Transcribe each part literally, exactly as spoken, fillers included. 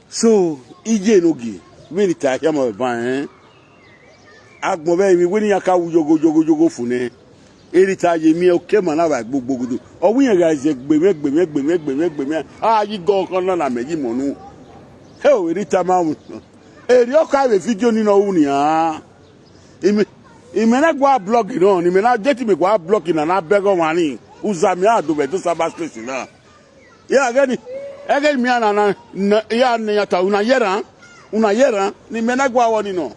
So, iye ne ogie, vbene I ta khian ma vbe ban rẹn. Agbọn vbe emwi wẹ ne iran ka wu yogho yogho yogho fu nẹ. Erita ye miẹn oke ma na vbe gbogbogodo. Ọ wẹ iran gha zẹ gbe mwẹ, gbe mwẹ, gbe mwẹ, gbe mwẹ, gbe mwẹ. A yi gọ ọkhan na na mẹ yi mọ nu. Heo, Erita ma wu. Erriọ kha vbe vidio ni ne ọ ru nian. Imẹ, imẹ na gua blọk nọ, ne imẹ na deti mẹ gua blọk na na bẹghe ọmwa ni. Uzamẹ a do vbe do cyber space na. Ya, ẹghẹ ni, ẹghẹ ni miẹn na, na, na, ya ne ya ta, una ye rran, una ye rran, ne imẹ na gua vbọ ni nọ.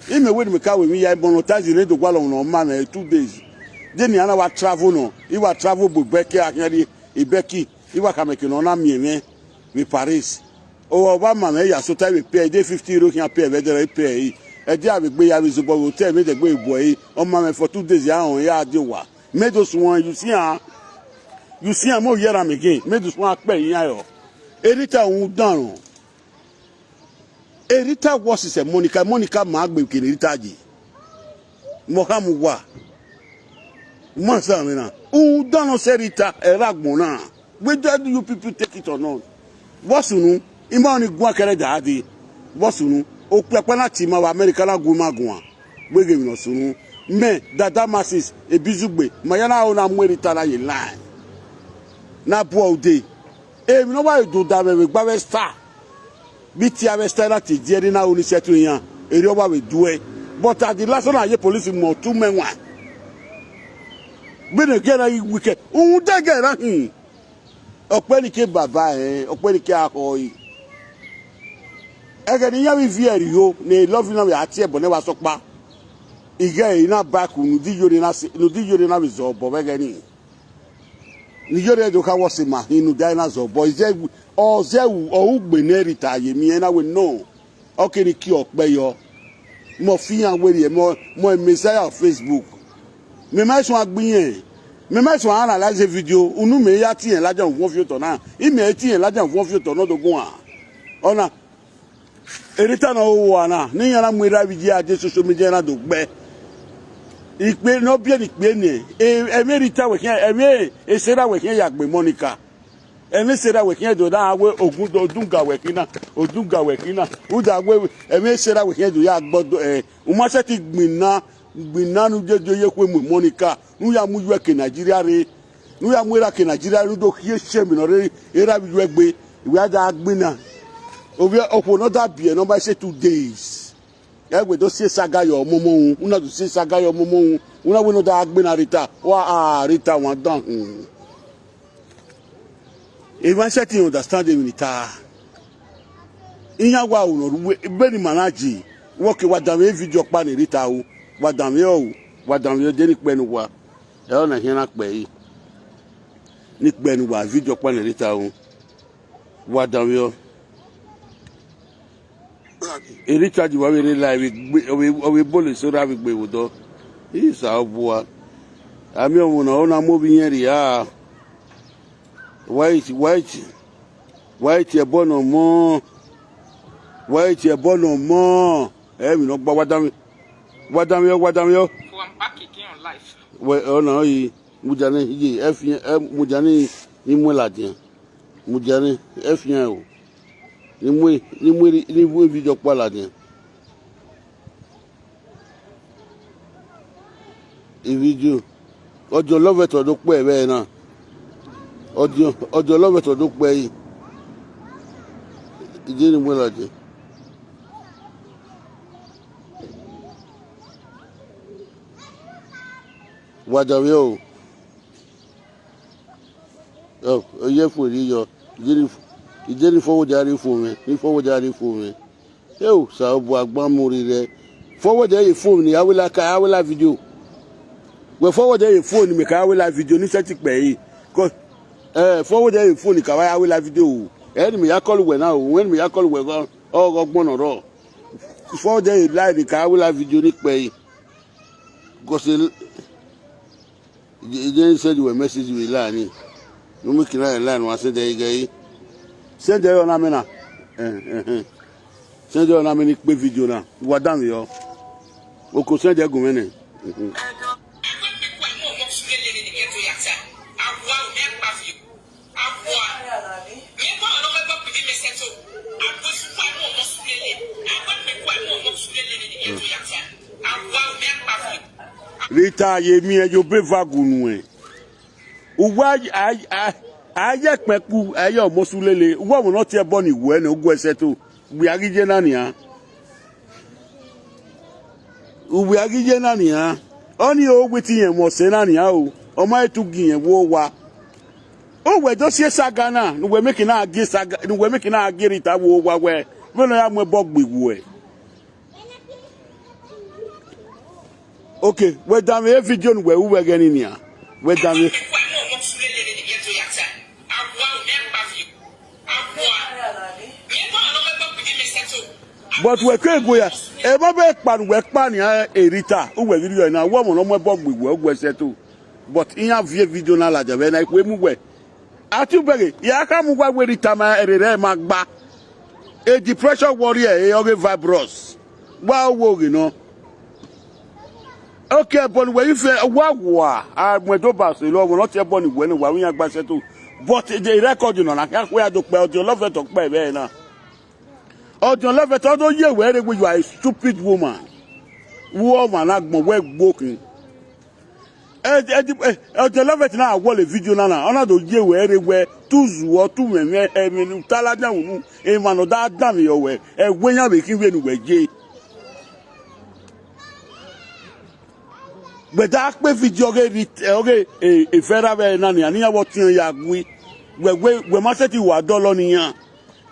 Imẹ wẹ ne imẹ ka wẹ emwi ya, monetize ne do gualọ ne ọ ma mwẹ two days. De ne a na wa travel nọ, I wa travel bu Becky a khian rrie, Becky, I wa khama eke ne ọ na miẹn mwẹ vbe Paris. Ọ wa ma mwẹ ya sota vbe pay, de fifty euro khian pay vbe ẹdẹrẹ pay ẹre. Ẹdẹ a vbe gbe ya vbe zobọ vbe hotel, mẹ dẹ gbe bu ẹre, ọ ma mwẹ for two days ya họn ya die owa. Mẹ do suẹn, you see am, you see am, mo yẹ ra mẹ ghe, mẹ do suẹn akpẹ iran yọ. Erita un dan rọ. Erita wọ sisẹ Monica, Monica ma gbe ke ne Erita je. Mo kha mu wa. Ma sa mwẹ na. Un dan nọ sẹ Erita, ẹre agbọn na. Whether you people take it or not. Vbọ sunu, ima ọni guan kẹrẹ da dee. Vbọ sunu, okpia ọkpa na tie ima vbe America na gu ima guan. Wẹ ghe emwi ne ọ sunu. Mẹ, Dada Masis, Ebizugbe, ma ya na ho na mu Erita na ye line. Na bu ude. Emwi ne ọ wa do da vbe vbe gba vbe star. Vbe itia vbe star na te die ẹre na ru ni sẹtin iran, erriọ ọ wa vbe duẹ. But at the last na ye police mu otu mẹ wan. Vbene ẹghẹ na ghi wike, uhunmwu dẹgẹ ra hin. Ọkpẹnike baba ẹn, ọkpẹnike akhọe. Ẹghẹ ne iran vbe viẹ ẹre igho, ne love na vbe a tie ẹbọ nẹ wa sọkpa. Ighẹ ẹre na ba ku ne udu iyore na se, ne udu iyore na vbe zẹ obọ vbe ẹghẹ nii. Ne iyore do kha wọ sẹ ma hin ne udu na zẹ obọ, izẹ, ọ zẹ ru, ọ ru gbe ne Erita ye miẹn na wẹ no. Ọ kere ki ọkpẹ yọ. Mẹ ọ fi iran werriẹ, mẹ ọ, mẹ ọ Messiah of Facebook. Mẹ ma suẹn gbe irẹn. Mẹ ma suẹn analyze video. Unu mẹ ya tie ladian vuọn fi otọ na. Imẹ tie ladian vuọn fi otọ nọ do guan. Ọna, Erita ne ọ ho uwa na, ne iran na mu erha vbe iye a die social media na do gbe. Ikpe ne ọ biẹ ne ikpe nẹ, e, ẹmwẹ Erita wẹ khian, ẹmwẹ Esera wẹ khian ya gbe Monica. Ẹmwẹ Esera wẹ khian do na wẹ ogun do, odunga wẹ khin na, odunga wẹ khin na. Uda wẹ ẹmwẹ Esera wẹ khian do ya gbọdọ, ẹ, u ma sẹtin gbinna, gbinna ne u je do ye khuemu Monica, ne u ya mu uwu ẹki Nigeria rre, ne u ya mu erha ke Nigeria rre, ne u do khian shame ne ọ rre erha vbe iye egbe, I wẹ a da gbinna. Ovbi okhuo ne ọ da biẹ ne ọ ma sẹ two days. Ẹ wẹ do si saga yọ ọmọmọ uhunmwu, u na do si saga yọ ọmọmọ uhunmwu, u na wẹ ne ọ da gbinna Rita, wa a Rita wan dan hun. Emwa sẹtin understand emwi ne I ta. Iran wa ru nọ ru vbene ima na je, vbe ọ ke wa danmwẹ video ọkpa ne Erita ru, wa danmwẹ ọre, wa danmwẹ ọre, de ne ikpẹ ne uwa, ẹ ọna khian na kpẹ ẹre, ne ikpẹ ne uwa video ọkpa ne Erita ru, wa danmwẹ ọre. Erita ji wa vbe rre live gbe, ọ vbe, ọ vbe bolo eso ra vbe gbe vbe odọ. Isa obua. Amẹ ọmọ na, ọ na mu ovbi iyẹn rhia. White, white, white ẹbọ ne ọ mọ. White ẹbọ ne ọ mọ. Ẹ emwi ne ọ gba wa danmwẹ. Wa danmwẹ, wa danmwẹ. So I'm back again on live. Wẹ, ọ na, ọ yi, mudia ne, ye, ẹ fian, ẹ, mudia ne I mu ladian. Mudia ne, ẹ fian o. Ne I mu, ne I mu, ne I mu video ọkpa ladian. Video. Ọdiọn lọvẹtọ do kpẹ vbe ẹre na. Ọdiọn, ọdiọn lọvẹtọ do kpẹ yi. Ije ne I mu ladian. Wa danmwẹ o. Ọ, ọ ye fo rri yọ. Ije ni, ije ni forward a rre fo mwẹ, ni forward a rre fo mwẹ. Eo, Osanobua gba mu rre rẹ. Forward ẹ ye phone ni a wẹ la ka a wẹ la video. Wẹ forward ẹ ye phone ni mẹ ka a wẹ la video ni sẹtin kpẹ ẹre. Kọ, ẹ, forward ẹ ye phone ni ka wa ya wẹ la video o. Ẹ ni mẹ ya call wẹ na o, wẹ ni mẹ ya call wẹ gọ, ọ gọ gbọnnọ rrọọ. Forward ẹ ye line ni ka a wẹ la video ni kpẹ ẹre. Because I de, I de send wẹ message vbe line ni. Ne u miẹn eke na line wa send ẹre ighe ẹre. Send ẹre ọna mẹ na. Eh, eh, eh. Send ẹre ọna mẹ ni kpe video na. Wa danmwẹ yọ. Oko send ẹre gu mwẹ nẹ. Mhm. Rita ye miẹn ye obọ eva gu nuẹn. Uwa a, a, a ye ẹkpẹn ku, a ye ọmọ su lele, uwa ọmọ ne ọ tie ẹbọ ni wẹ ne uguẹ sẹto, wẹ a ghi ye na nian. Uwẹ a ghi ye na nian, ọnii o witi yẹn mwẹ ọse na nian o, ọ ma he tu gi yẹn vbe owa. Uwẹ do si saga na, ne uwẹ make na gie saga, ne uwẹ make na gie Rita vbe owa wẹ, vbene ọ ya mu ẹbọ gbe wẹ. Ok, wẹ danmwẹ e vidio ne uwẹ ru vbe ẹghẹ nii nian. Wẹ danmwẹ. But wẹ ke gu ya, emọ vbe kpa ne uwẹ kpa nian, Rita, uwẹ ghi rhie ọe na, wẹ ọmọ ne ọ mu ẹbọ gbe wẹ, uwẹ sẹto. But iran viẹ vidio na ladian vbe na, ikhuo mu wẹ. Ati ubẹghe, ya khama uwa wẹ Rita ma ẹre rẹ ma gba. E depression worry ẹ, ọghe virus. Wa wo ghe nọ. Ok, ẹbọ ne uwẹ i fẹ, wa wa, a mu ẹdẹ Ọba Ọse lọ, ọmọ ne ọ tie ẹbọ ni wẹ ne wa vbe iran gba sẹto. But the record nọ na khian khuẹ ya do kpẹ, ọdiọn lọvẹt ọkpa ẹvbẹ na. Ọdiọn lọvẹt ọ do ye wẹ rre wẹ you are a stupid woman. Wẹ ọmwa na gbọn wẹ gbo khin. Ẹ, ẹ, ẹ, ọdiọn lọvẹt na wọlọ vidio na na, ọ na do ye wẹ rre wẹ, te u zuọ, te u mwẹmwẹ, ẹmwẹ ne u ta ladian unu, emwa ne ọ da danmwehọ wẹ, ẹwe iran vbe khin vbene uwẹ ye. Wẹ da kpe vidio ọghe Rit-, ọghe, e, e Vera vbe na nian, ne iran vbe ọtiọnrẹn ya gui. Wẹ, wẹ, wẹ ma sẹtin wa dọlọ ne iran.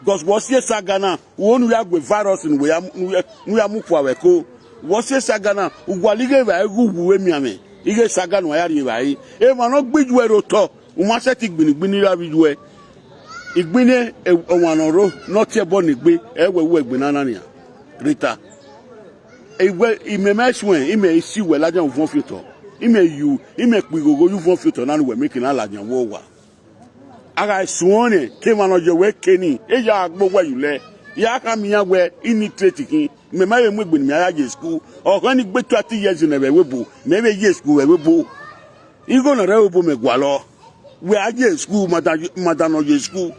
Because wẹ ọ si saga na, uwẹ ne u ya gue virus ne uwẹ ya mu, ne u ya, ne u ya mu fua vbe ẹko. Wẹ ọ si saga na, u gualọ ighe evbare ghe uwu emianmwẹ, ighe saga ne uwa ya rri evbare. Emwa ne ọ gbe iyuẹ rre otọ, u ma sẹtin gbinni igbinni ra vbe iyuẹ. Igbinni e, ọmwa ne ọ rro, ne ọ tie ẹbọ ne egbe, ẹ wẹ ru ẹgbin na na nian. Rita. Ewẹ, imẹ ma suẹn, imẹ i si uwẹ ladian uvọn fi otọ. Imẹ yu, imẹ kpe ighogho ye uvọn fi otọ na ne uwẹ miẹn ekin na ladian vbe owa. A gha suẹn nẹ, ke emwa ne ọ ye wẹ ke ni, e ya gbe owẹ ye ulẹ. Ya khama iran wẹ, I ni treti khin, mẹ ma vbe mu egbe ne mẹ a ya ye school. Ọ khẹ ni gbe twenty years nẹ vbe ẹvbo ebo, mẹ vbe ye school vbe ẹvbo ebo. Igho ne ọ rre ẹvbo ebo mẹ gualọ. Wẹ a ye school, madam, madam ne ọ ye school.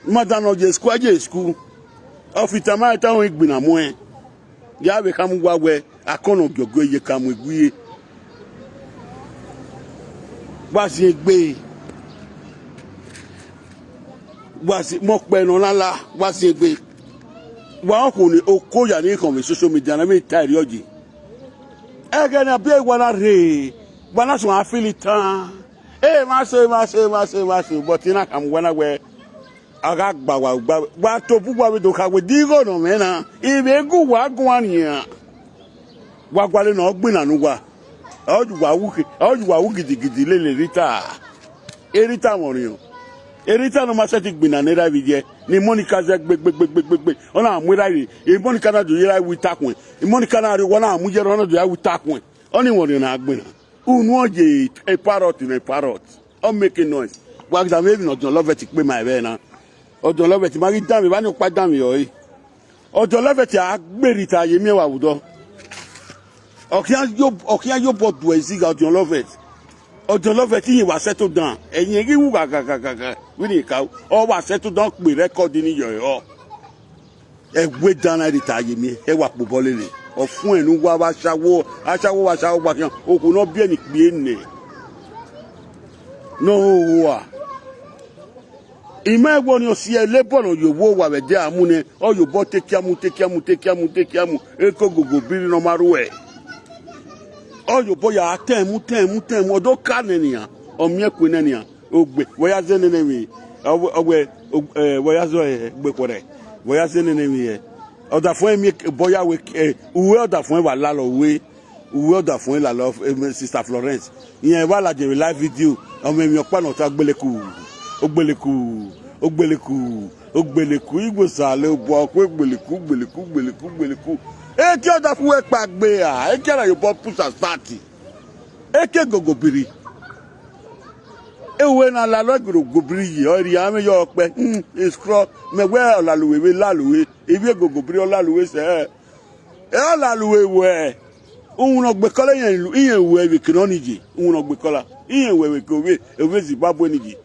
Madam ne ọ ye school, a ye school. Ọ fi tama ẹta ọnrẹn igbinna muẹn. Ya vbe khama uwa wẹ, akọn ne ọ giọgiọ ye ka mu egbe. Wa ziengbe. Wa zi-, mẹ ọkpẹ ne ọ na la, wa ziengbe. Wa okhuo ne oko ya ni khọn vbe social media na vbe ta erriọ yi. Ẹghẹ ne a biẹ wa na rre, wa na suẹn a feel tan. Emwa so, emwa so, emwa so, emwa so, but I na khama uwa na wẹ, a gha gba wa ugba, wa tobọ uwa vbe do kha wẹ, de igho ne ọ mwẹ na, I vbe gu uwa guan nian. Wa gualọ ne ọ gbinna ne uwa. Ọ ye uwa wu khe, ọ ye uwa wu gidigidi lele Rita. Rita mwẹ ọnrẹn. Rita ne ọ ma sẹtin gbinna ne erha vbe iye, ne Monica zẹ gbe, gbe, gbe, gbe, gbe, gbe. Ọ na mu erha rre, Monica na do ye erha wu itakuẹn. Monica na rrie owa na mu ye erha, ọ na do ya wu itakuẹn. Ọnii mwẹ ọnrẹn na gbinna. Unu ọ ye parrot ne parrot. Ọ make noise. Wa danmwẹ emwi ne ọdiọn lọvẹt kpe ma ẹvbẹ na. Ọdiọn lọvẹt ma ghi danmwẹ, evba ni ọkpa danmwẹ ọre. Ọdiọn lọvẹt a gbe Rita ye miẹn wa vbe odọ. Ọ khian yo, ọ khian ye obọ do ẹre zigha ọdiọn lọvẹt. Ọdiọn lọvẹt iyen wa settle down. Ẹyin ghi wu gha gha gha gha gha. Vbene ka ọ wa settle down kpe record ni yọ ọ. Ẹwe dan na Rita ye miẹn, ẹ wa kpobọ lele. Ọ fuẹn ne uwa vbe ashawo, ashawo vbe ashawo gba khian, okhuo ne ọ biẹ ni kpie nẹ. Ne ọ hoho a. I ma ẹvbo ni ọ si ẹre obọ ne ọ ye owa vbe ẹdẹ a mu nẹ, ọ ye obọ te ekia mu, te ekia mu, te ekia mu, te ekia mu, eke ogogo biri ne ọ ma ruẹ. Ọ ye obọ ya tẹn mu, tẹn mu, tẹn mu, ọ do ka nẹ nian, ọ miẹn kue nẹ nian. Ogbe, vbe ọ ya zẹ nene emwi, ọ wẹ, ọ wẹ, o-, eh, vbe ọ ya zẹ, eh, gbe khuẹrhẹ, vbe ọ ya zẹ nene emwi, eh, ọdafẹn miẹn obọ ya wẹ, eh, uwẹ ọdafẹn vbe lalọ uwẹ, uwẹ ọdafẹn lalọ, eh, Sister Florence, irẹn vbe ladian vbe live video, ọ mwẹ emwi ọkpa ne ọ ta ogbeleku, ogbeleku, ogbeleku, ogbeleku, igwe sale obọ, ọkpa ogbeleku, ogbeleku, ogbeleku, ogbeleku. Eke ọdafẹn wẹ kpa gbe ra, eke na ye obọ pusa start. Eke gogo biri. Ewe na lalọ giro gobiri yi, ọ rhie amwẹ yọ kpẹ. Hmm, escrow, mẹ wẹ ọ lalọ uwe vbe lalọ uwe, ivbi egogo biri ọ lalọ uwe sẹ. Ẹ ọ lalọ uwe wẹ, uwun ne ọ gbekọla iran lu, iran wẹ vbe kene ọnii ye, uwun ne ọ gbekọla, iran wẹ vbe ke ovbi, ovbi Zimbabwe ni ye.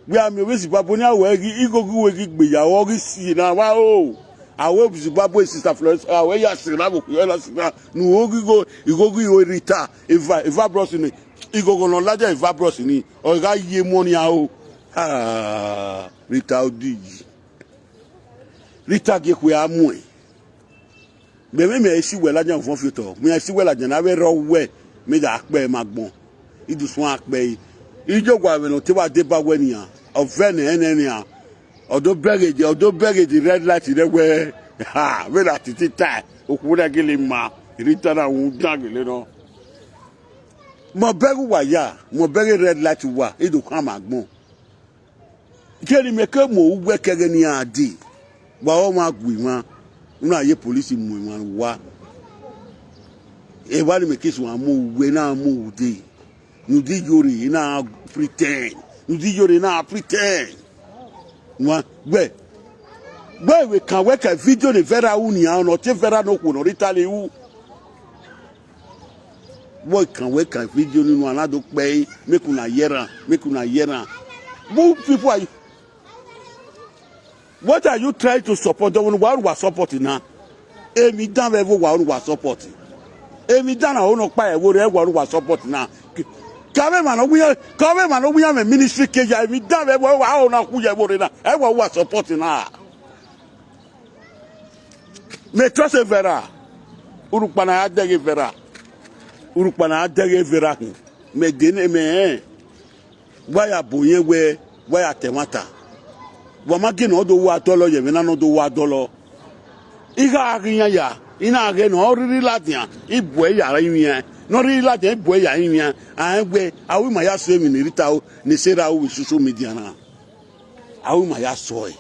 Wẹ a miẹn ovbi Zimbabwe ne a wẹ ghi ighogho uwẹ ghi gbe ya, ọ ghi si na wa o. A wẹ Zimbabwe sister Florence, a wẹ ya sẹ na vbe okhuo na sẹ na, ne u ghi igho, ighogho iro Rita, eva, eva bros ni, ighogho ne ọ ladian eva bros ni, ọ gha ye emọ nian o. Ah, Rita Odeyi. Rita gie ekhue a muẹn. Mẹ vbe mẹ esi wẹ ladian vọn fi otọ, mẹ esi wẹ ladian na vbe rrọọ wẹ, mẹ da kpẹ ma gbọn. I do suẹn akpẹ i. I yo wa vbe ne ọ te wa deba wẹ nian, ọ vẹ nẹ ẹnẹ nian. Ọ do bẹghe, ọ do bẹghe the red light rẹ wẹ, ha, vbe na titi tae, okhuo na gele ma, Rita na wu dan gele nọ. Mẹ ọ bẹghe uwa ya, mẹ ọ bẹghe red light uwa, I do khama agbọn. Kẹri mẹ ke mu uwẹ kẹghẹ ne iran dee, wa ọmwa gu emwa, u na ye police mu emwa ne uwa. Evba ni mẹ ke suẹn mu uwẹ na mu ude, ne u di yore na pretend, ne u di yore na pretend. Wa gbẹ, wẹ vbe kan wẹ ka video ni viral ru nian, ọ te viral ne okhuo ne ọ rhie Italy ru. Wẹ kan, wẹ kan video ni unu a na do kpẹe, make una hear am, make una hear am. Who people are you? What are you trying to support? Ọvbọna wa ru wa support na. Emwi dan vbe ẹvbo wa ru wa support. Emwi dan na ho ne ọ kpa ẹvbo rre wa ru wa support na. Ka vbe emwa ne ọ wu iran, ka vbe emwa ne ọ wu iran mwẹ ministry ke ya, emwi dan vbe ẹvbo wa ho na khu ye ẹvbo rre na. Ẹ wa ru wa support na. Mẹ trust evẹra, urhukpa na ya dẹghe evẹra, urhukpa na ya dẹghe evẹra hin. Mẹ de ne mẹ rẹn, wa ya bu yẹn wẹ, wa ya ta ẹmwata. Wa ma gie ne ọ do wa dọlọ ye ẹmwẹ na ne ọ do wa dọlọ. I gha ghe iran ya, I na ghẹ ne ọ rhirhi ladian, I bu ẹre ya rinmwian, ne ọ rhirhi ladian, I bu ẹre ya rinmwian. A rẹn wẹ, a ru ima ya so emwi ne Rita ru, ne Sarah ru vbe social media na. A ru ima ya sọe.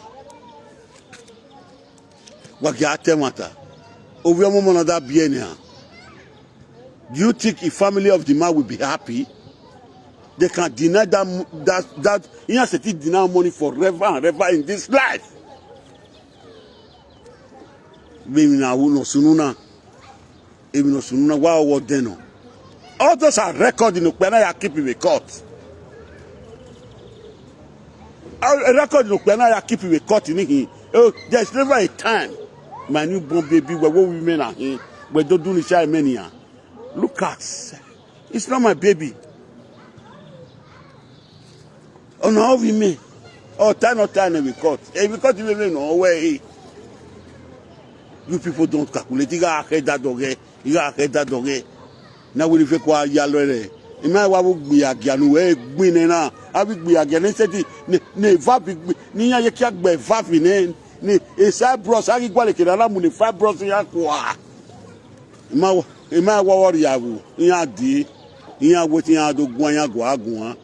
Wa gie a ta ẹmwata. Ovbi ọmọmọ na da biẹ nian. Do you think a family of the man will be happy? They can deny that, that, that, iran sẹtin deny money forever and ever in this life. Vbe emwi ne a ru ne ọ sunu na. Emwi ne ọ sunu na wa ọghe ọdẹn nọ. All those are record ne okpia na ya keep vbe court. A record ne okpia na ya keep vbe court ni hin. Oh, there's never a time my newborn baby wẹ wo wi mẹ na hin. Wẹ do do ni sha mẹ nian. Look at, it's not my baby. Ọna ovbi mẹ, ọ ta nọ ta nẹ vbe court, ẹ vbe court vbe vbe nọ wẹ ẹre. You people don't calculate, I gha khẹ da dọghẹ, I gha khẹ da dọghẹ. Na wẹ ne I fẹ kua ya lọ rẹ, I ma wa vbe gbe agia ne uwẹ gbin nẹ na, a vbe gbe agia ne sẹtin ne, ne eva bi gbe, ne iran ye kia gbe eva fi nẹ, ne e fibroids, a ghi gualọ kere a na mu ne fibroids iran kua. I ma wa, I ma wa wa rhie avbe iran dee, iran wẹ te iran do guan, iran gua guan.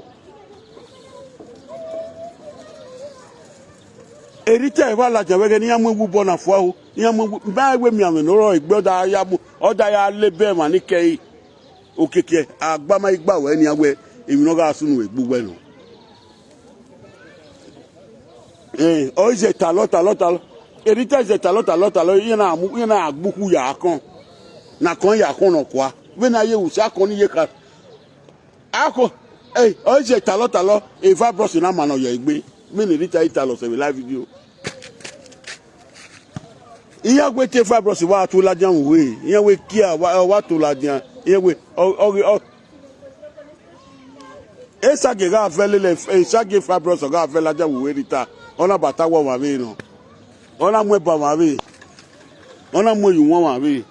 Erita evba ladian vbe ẹghẹ ne iran mu ewu obọ na fua o, iran mu ewu, ma wẹ mianmwẹ ne ọ rrọọ egbe, ọ da ya mu, ọ da ya le ebe emwa ni kẹe. Okiekie, a gba ma igba wẹ nian wẹ, emwi ne ọ gha sunu egbe uwẹ nọ. Ẹn, ọ i zẹ talọ, talọ, talọ. Erita i zẹ talọ, talọ, talọ, iran na mu, iran na gbe ukhu ya akọn. Na kọn ya akọn nọ kua. Vbene a ye wu sẹ akọn ni ye kha. Akho, eh, ọ i zẹ talọ talọ, eva bros na ma nọ yọ egbe. Mẹ ne Rita i talọ sẹ vbe live video. Iran wẹ te eva bros wa tu ladian vbe uwe, iran wẹ kia wa, wa tu ladian, iran wẹ, ọ, ọ, ọ, Esagie gha vẹ lele, Esagie eva bros ọ gha vẹ ladian vbe uwe Rita, ọ na bata wọ ọmwa vbe nọ, ọ na mu ẹbọ ọmwa vbe, ọ na mu eyu wọn ọmwa vbe.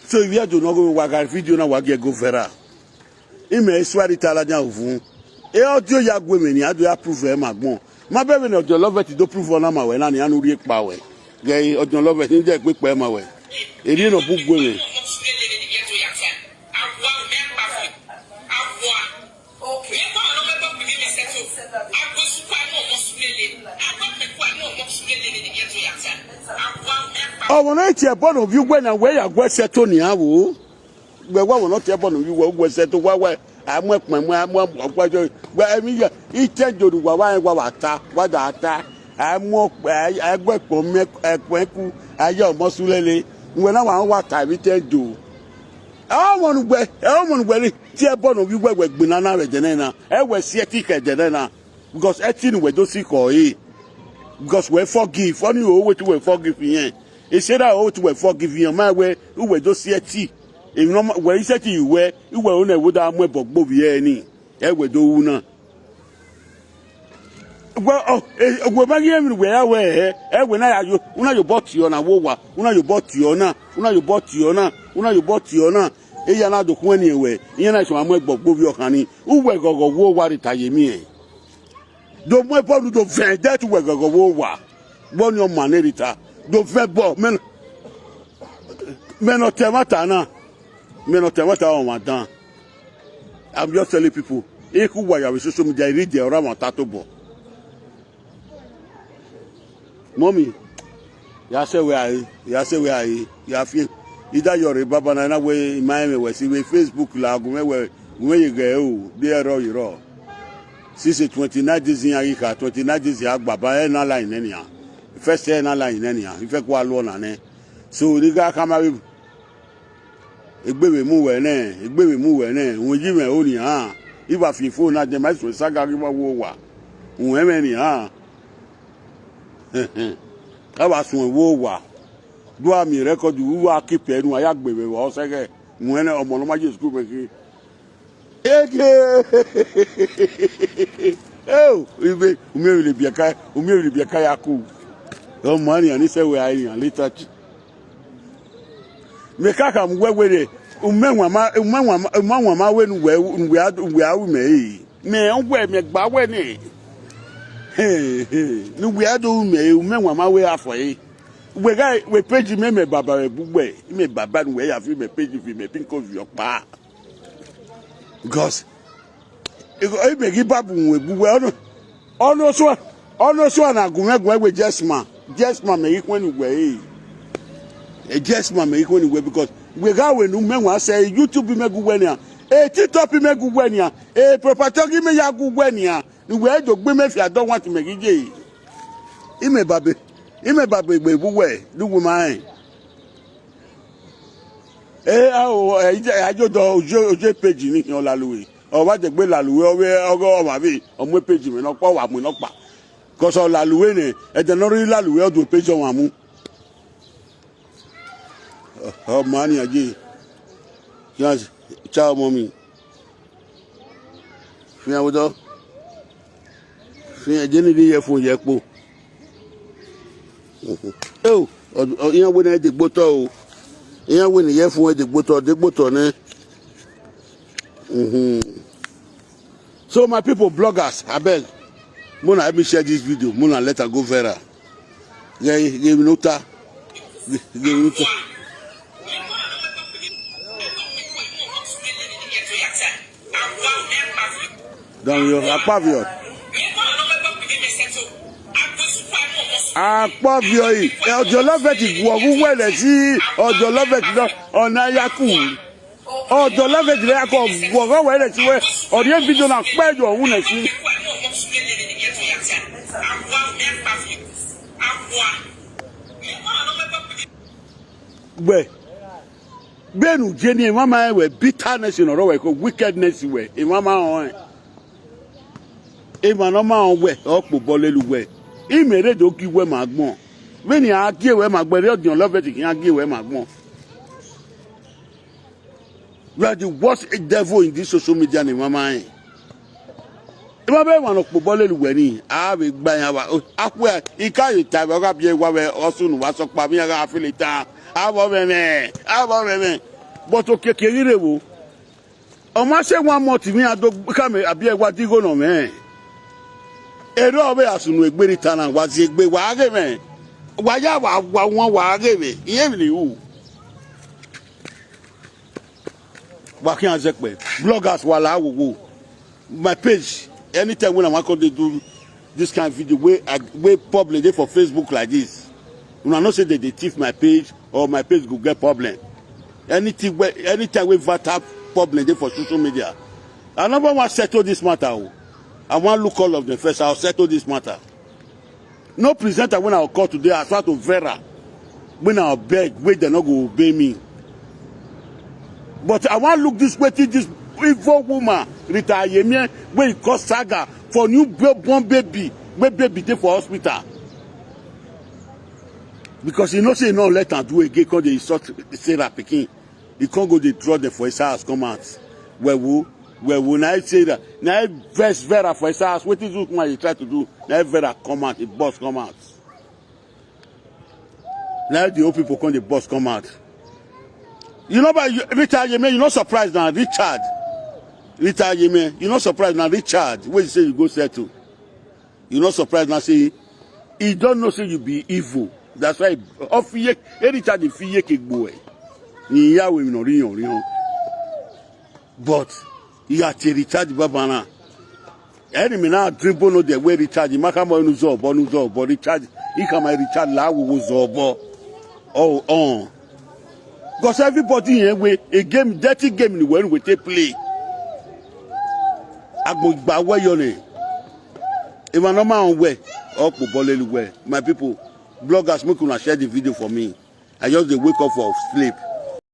So ivbi Ẹdo ne ọ ghe wa gha video na wa gie go viral. Imẹ i suẹn Rita ladian uvun. E ọdiọn ya gu emwi ne a do ya prove ẹre ma agbọn. Ma bẹghe vbene ọdiọn Loveth do prove ọna ma wẹ na nian ne u rhie kpa wẹ. Ghẹ ọdiọn Loveth ne dẹ gbe kpa ma wẹ. Erriọ ne ọ bu gu emwi. Ọmwa ne ọ tie ẹbọ ne ovbi uwẹ na wẹ ya gu ẹsẹ to nian vbo. Wẹ wa wẹ ne ọ tie ẹbọ ne ovbi uwẹ, uwẹ sẹ to wa wẹ, a mu ẹkpẹn mu, a mu ọkpa jọ, wẹ emwi ya, itẹ do ne uwa wa rẹn wa wa ta, wa da ta, a mu ọkpa, a gu ẹkpẹn mu, ẹkpẹn ku, a ya ọmọ su lele, wẹ na wa rẹn wa ta emwi itẹ do. Ẹ ọmọ ne uwẹ, ẹ ọmọ ne uwẹ re tie ẹbọ ne ovbi uwẹ wẹ gbinna na vbe ẹdẹ nẹ na, ẹ wẹ si ẹtin khẹ ẹdẹ nẹ na. Because ẹtin ne uwẹ do si khọ ẹre. Because wẹ forgive, ọni ho wetin uwẹ forgive irẹn. Sarah ho wetin uwẹ forgive irẹn, ọ ma wẹ uwẹ do si ẹtin. Emwi ne ọ ma, wẹ i si ẹtin ye uwẹ, uwẹ ho ne ẹvbo da mu ẹbọ gbe ovbi ẹre ni. Ẹ wẹ do ru na. Wẹ, ọ, e, wẹ ma ghi rẹn emwi ne uwẹ ya wẹ hẹ, ẹ wẹ na ya yo, u na ye obọ tie ọna, wo owa, u na ye obọ tie ọna, u na ye obọ tie ọna, u na ye obọ tie ọna. Eya na do khuẹnniẹn wẹ, iran na sẹ ọmwa mu ẹgbẹ ọgbe ovbi ọkhan ni, uwẹ ghọghọ wo owa rhie ta ye miẹn. Do mu ẹbọ unu do vẹn ẹdẹ te uwẹ ghọghọ wo owa, wẹ ọnii ọma ne rhie ta, do vẹn ẹbọ, mẹ, mẹ ne ọ ta ẹmwata na, mẹ ne ọ ta ẹmwata ọmwa dan. I'm just telling people, I khu uwa ya vbe social media, I read the ọrọre mwa ta tobọ. Mummy, ya sẹ wẹ a re, ya sẹ wẹ a re, ya fian. I da yọ rre baba na, na wẹ I ma rẹn mwẹ wẹ si vbe Facebook la, gu mwẹ wẹ, gu mwẹ ye ghẹ o, de ẹrọ ye rrọọ. Since twenty-nine days iran ghi kha, twenty-nine days a gba ba, ẹ na la nẹ nian. First ẹ na la nẹ nian, I fẹ ku a lu ọna nẹ. So, ne I gha khama vbe Egbe vbe mu wẹ nẹ, egbe vbe mu wẹ nẹ, uwẹ yi mwẹ ho nian. I wa fi fo na dẹ ma suẹn saga ghi vbe wo owa. Uwẹ mwẹ nian. A wa suẹn wo owa. Do a miẹn record, u wa keep ẹre, a ya gbe vbe vbe ọsẹghẹ. Uwẹ nẹ, ọmọ ne ọ ma ye school vbe khin. Eke. Eo, ive, u miẹn vbe ne biẹka, u miẹn vbe ne biẹka ya ku. Ọmọ nian ni sẹ wẹ a re nian later. Mẹ ka khama uwẹ wẹẹ, u mwẹ wanma, u mwẹ wanma, u mwẹ wanma wẹ ne uwẹ, ne uwẹ a, uwẹ a ru mẹ re. Mẹ wẹ, mẹ gba wẹ nẹ. Ne uwẹ a do ru mẹ re, u mwẹ wanma wẹ a fọ re. Wẹ gha, wẹ page mẹ, mẹ baba vbe bu wẹ, mẹ baba ne uwẹ ya fi mẹ page fi mẹ pin ko vi ọkpa. Because I, I beg you, Babu, we, we, ono, ono sua, ono sua na gu mwẹ, gu mwẹ we Jesma. Jesma mẹ ghi khuẹn ne uwẹ, eh. Eh, Jesma mẹ ghi khuẹn ne uwẹ, because we gha wẹ ne u mẹ wan sẹ YouTube mẹ gu wẹ nian. Eh, TikTok mẹ gu wẹ nian. Eh, property ghi mẹ ya gu wẹ nian. Ne uwẹ do gbe mẹ fi adọ want mẹ ghi ye. I mẹ babe, I mẹ babe gbe bu wẹ, du wu ma rẹn. Eh, a o, eh, ije, a yo dọ oje, oje page ni hin ọ lalu we. Ọ wa degbe lalu we, ọ vbe, ọ ghe ọmwa vbe, ọ mu page mwẹ nọkpa, ọ wa mu nọkpa. Cause ọ lalu we nẹ, ẹdẹ ne ọ rhirhi lalu we, ọ do page ọmwa mu. Ọ, ọ ma nian je. Yes, cha ọmọ mi. Fian vbe odọ. Fian, je ne I rhie earphone ye kpo. Eo, ọ, ọ, iran wẹ ne degbe otọ o. Iran wẹ ne earphone degbe otọ, degbe otọ nẹ. Mhm. So my people, bloggers, abeg, mona help me share this video, mona let am go viral. Ghe, ghe emwi ne u ta. Ghe, ghe emwi ne u ta. Danmwehọ, akpavio. Akpavio yi, eh, Ọjọlọvẹt guọghọ uwẹ rẹ si, Ọjọlọvẹt nọ, ọ na ya ku. Ọjọlọvẹt rẹ ya ku, guọghọ uwẹ rẹ si wẹ, ọ rhie video na kpẹ yọ wu nẹ si. Wẹ, vbene u je ni, emwamwa rẹn wẹ bitterness ne ọ rrọọ wẹ ko, wickedness wẹ, emwamwa rẹn. Emwa ne ọ ma rẹn wẹ, ọ kpobọ lele uwẹ. Imẹ rre do gie uwẹ ma agbọn. Vbene a gie wẹ ma agbọn, rre ọdiọn lọvẹ te khian gie wẹ ma agbọn. You are the worst devil in this social media ne emwamwa rẹn. Emwa vbe emwa ne ọ kpobọ lele uwẹ ni, a vbe gba iran vba. Akhuẹ, I ka ye ta vbe ọ gha biẹ wa vbe ọsunu vbe asọkpa, vbe iran gha fele ta. Avbe ọmwẹmwẹ, avbe ọmwẹmwẹ. But okiekie ghi rre vbo. Ọ ma sẹ one month vbe iran do khama a biẹ wa digho nọ mwẹ. Erha ọ vbe a sunu egbe rhie ta na, wa zie egbe, wa ghe mwẹ. Wa ya wa, wa wan, wa ghe mwẹ. Irẹn emwi ne I ru. Wa khian zẹkpẹ. Bloggers, wa la wowo. My page, anytime when I wan come dey do this kind video wey I, wey problem dey for Facebook like this, una know say dem dey thief my page or my page go get problem. Anything wey, anytime wey Vata problem dey for social media, I never wan settle this matter o. I wan look all of them first, I will settle this matter. No presenter wey I go call today, I start to vera. Wey I beg, wey dem no go obey me. But I wan look this wetin this evil woman, Rita Ayemie, wey e cause saga, for new born baby, wey baby dey for hospital. Because e know say e no let am do again, come dey insult Sarah pikin. E come go dey draw dem for his house come out. Wẹ wo, wẹ wo, na e Sarah, na e vex Vera for his house. Wetin Zuku man dey try to do? Na e Vera come out, e boss come out. Na e the old people come dey boss come out. You know, but you, Richard Yeme, you no surprise na, Richard. Richard Yeme, you no surprise na, Richard, wey you say you go settle. You no surprise na, say, he don't know say you be evil. That's why, ọ fi ye, e Richard fi ye ke gbo ẹ. Ni ya we no ri yon ri yon. But, I gha tie Richard baba na. Enemy na dribble no de wẹ Richard, ma khama enu zọ obọ, nu zọ obọ, Richard, I khama Richard la wo wo zọ obọ. Oh, on. Because everybody here we a game, dirty game ni wẹ, we take play. Agbọn igba wẹ yọ nẹ. Emwa ne ọ ma rẹn wẹ, ọ kpobọ lele wẹ. My people, bloggers, make una share the video for me. I just dey wake up for sleep.